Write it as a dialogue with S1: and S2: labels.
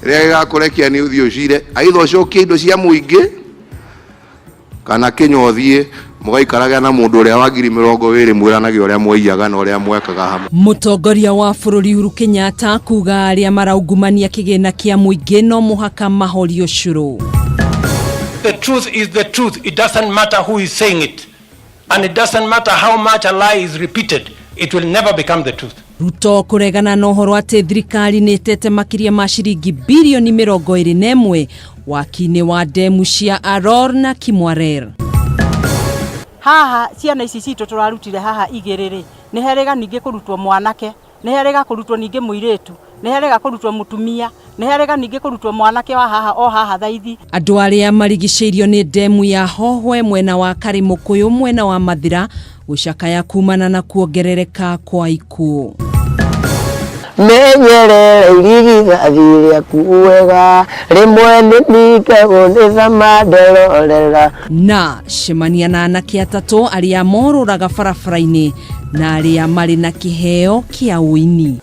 S1: Rĩrĩa gĩgakũrekia nĩ ũthiĩ ũcire aitha ũcokie indo cia mũingĩ kana kinya ũthiĩ mũgaikarage na mũndũ ũrĩa wa 20,000 mwĩranage ũrĩa mwaiyaga na ũrĩa mwekaga hamwe.
S2: Mũtongoria wa bũrũri Uhuru Kenyatta kuga arĩa maraungumania kĩgĩna kĩa mũingĩ no mũhaka mahorio cũrũ.
S3: The truth is the truth. It doesn't matter who is saying it. And it doesn't matter how much a lie is repeated. It will never become the truth.
S2: Ruto kũregana na ũhoro atĩ thirikari nĩ ĩtete makĩria ma ciringi birioni 21 waki-inĩ wa ndemu cia Aror na Kimwarer.
S4: Haha ciana ici citũ tũrarutire haha igĩrĩ rĩ, nĩ herĩga ningĩ kũrutwo mwanake, nĩ herĩga kũrutwo ningĩ mũirĩtu, nĩ herĩga kũrutwo mũtumia, nĩ herĩga ningĩ kũrutwo mwanake wa haha o haha thaithi.
S2: Andũ arĩa marigicĩirio nĩ ndemu ya Hohwe mwena wa Karimũkũyũ mwena wa Mathira gũcakaya kumana na kuongerereka kwa ikuũ.
S5: Menyerera irigithathi rĩaku wega, rĩmwe nĩ ningagwo nĩ thama nderorera.
S2: Na cemania na anake atatũ arĩa morũraga barabara-inĩ na arĩa marĩ na kĩheo kĩa ũini.